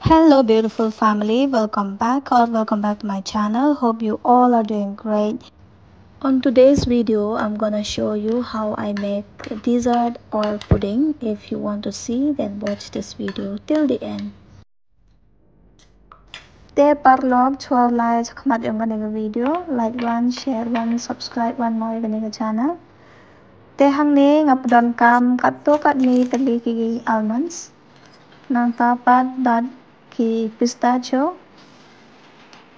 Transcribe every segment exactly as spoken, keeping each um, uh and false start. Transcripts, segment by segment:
Hello beautiful family, welcome back or welcome back to my channel. Hope you all are doing great. On today's video, I'm gonna show you how I make dessert or pudding. If you want to see, then watch this video till the end. Te parlok, shuwa ban leit sha khmat ïa kane ka video, like wan, share wan, subscribe wan mo ïa kane ka channel. Te hangne nga pyndonkam katto katne tylli ki almonds. Nangta pat bad ki pistachio.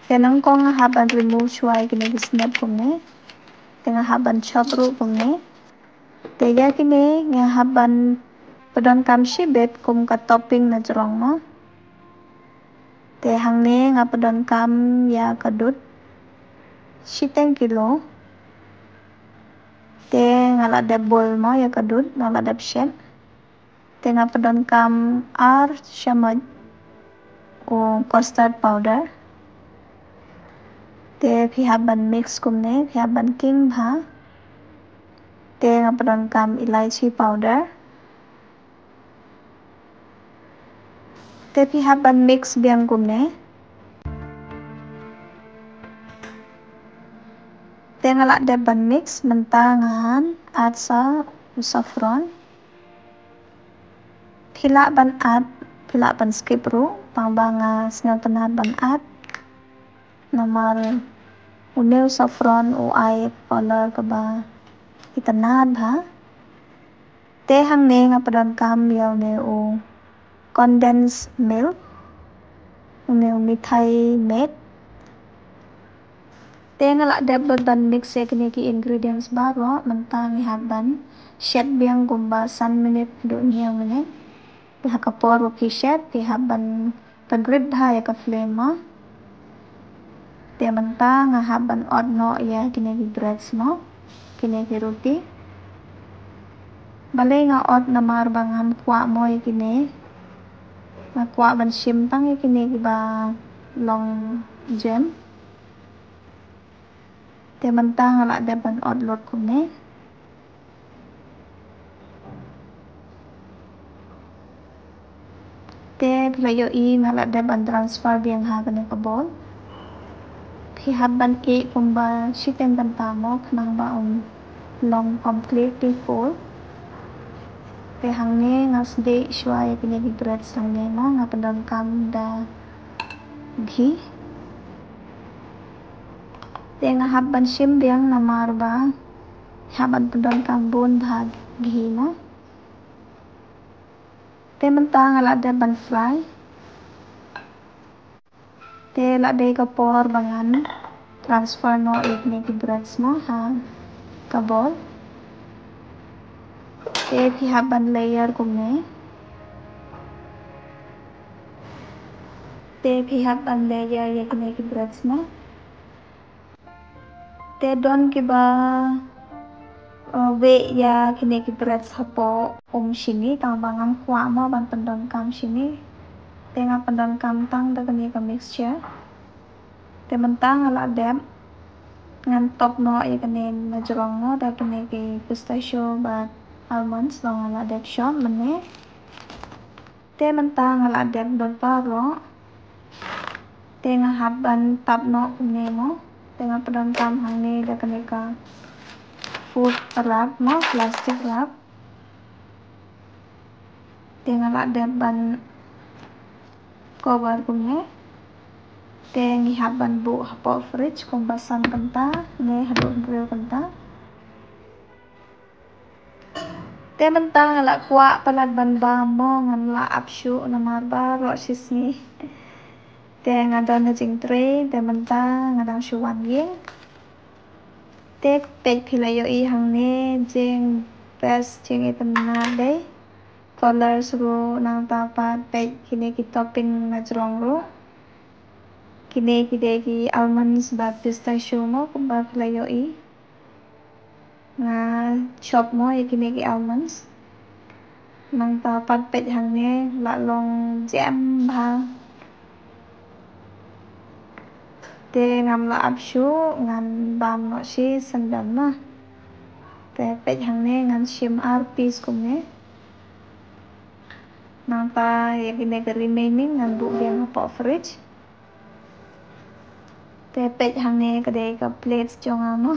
Te nyngkong nga hap ban remove shuwa ïa kine ki snep kumne. Te nga hap ban chop ruh kumne. Te ïa kine nga hap ban pyndonkam shibit kum ka topping na jrong mo. Te hangne nga pyndonkam ïa ka dud shiteng kilo. Te nga la dep boil mo ïa ka dud, nga la dep shet. Te nga pyndonkam ar shamoit u custard powder. Te phi hap ban mix kumne, phi hap ban king bha. Te nga pyndonkam elaichi powder. Te phi hap ban mix biang kumne. Te nga la dep ban mix, mynta ngan add sa u saffron. Phi lah ban add, phi lah ban skip ruh, tang ba nga sngewtynnat ban add. Namar une u saffron u ai color kaba itynnat bha. Te hangne nga pyndonkam ïa une u condensed milk, une u mithai made. Te nga la dep lut ban mix ïa kine ki ingredients baroh, mynta ngi hap ban shet biang kumba san minit haduh hynñiew minit. Te ha ka por ba phi shet, phi hap ban pynrit bha ïa ka flame mo. Te mynta nga hap ban ot noh ïa kine ki breads mo, kine ki ruti. Balei nga ot, namar ba ngam kwah mo ïa kine. Nga kwah ban shim tang ïa kine kiba long jem. Te mynta nga la dep ban ot lut kumne. Te phi la ïohi nga la dep ban transfer biang ha kane ka bowl. Phi hap ban ïeh kumba shiteng kynta mo khnang ba un long completely full. Te hangne nga sdieh shuwa ïa kine ki breads hangne mo, nga pyndonkam da ghee. Te nga hap ban shim biang namar ba hap ban pyndonkam bun bha ghee mo. Te mynta nga la dep ban fry. Te la dei ka por ba ngan transfer noh ïa kine ki breads mo ha ka bowl. Te phi hap ban layer kumne. Te phi hap ban layer ïa kine ki breads mo. Te don kiba, uh, weh ïa kine ki breads hapoh um shini, tang ba ngam kwah mo ban pyndonkam shini. Te nga pyndonkam tang da kane ka mixture. Te mynta nga la dep, ngan top noh ïa kane na jrong mo da kine ki pistachio bad almonds ba nga la dep shop mynne. Te mynta nga la dep lut baroh. Te nga hap ban tap noh kumne mo. Te nga pyndonkam hangne da kane ka food wrap mo, plastic wrap. Te nga la dep ban cover kumne. Te ngi hap ban buh hapoh fridge kumba san kynta ne haduh hynriew kynta. Te mynta nga la kwah palat ban bam mo, ngam lah ap shuh namar baroh shisngi. Te nga don ha jingtrei, te mynta nga dang shu wan ïing. Te peit phi la ïohi hangne, jing best, jingitynnat dei. Colors ruh nangta pat peit kine ki topping na jrong ruh. Kine ki dei ki almonds bad pistachio mo kumba phi la ïohi. Nga chop mo ïa kine ki almonds. Nangta pat peit hangne la long jem bha. Te ngam lah ap shuh, ngan bam noh shi syndon mo. Te peit hangne ngan shim ar piece kumne. Nangta ïa kine ka remaining ngan buh biang hapoh fridge. Te peit hangne ka dei ka plate jong nga mo.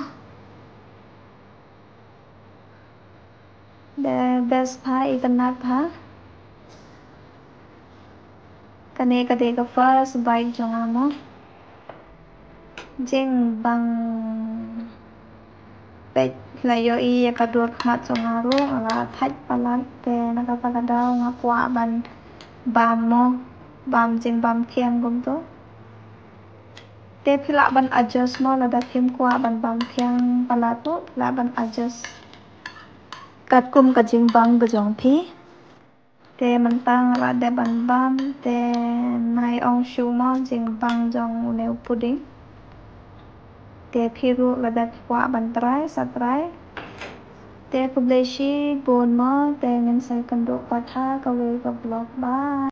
Da best bha, itynnad bha. Kane ka dei ka first bite jong nga mo. Jingbang. Peit la ïohi ïa ka dur khmat jong nga ruh, nga la thait palat te na kata ka daw nga kwah ban bam mo, bam jingbam thiang kumto. Te phi lah ban adjust mo, lada phim kwah ban bam thiang palat ruh phi lah ban adjust katkum ka jingbang ka jong phi. Te mynta nga la dep ban bam, te nai ong shuh mo jingbang jong une u pudding. Te phi ruh lada phi kwah ban try sa try. Te khublei shibun mo, te ngin sa ïakynduh pat ha kawei ka vlog. Bye.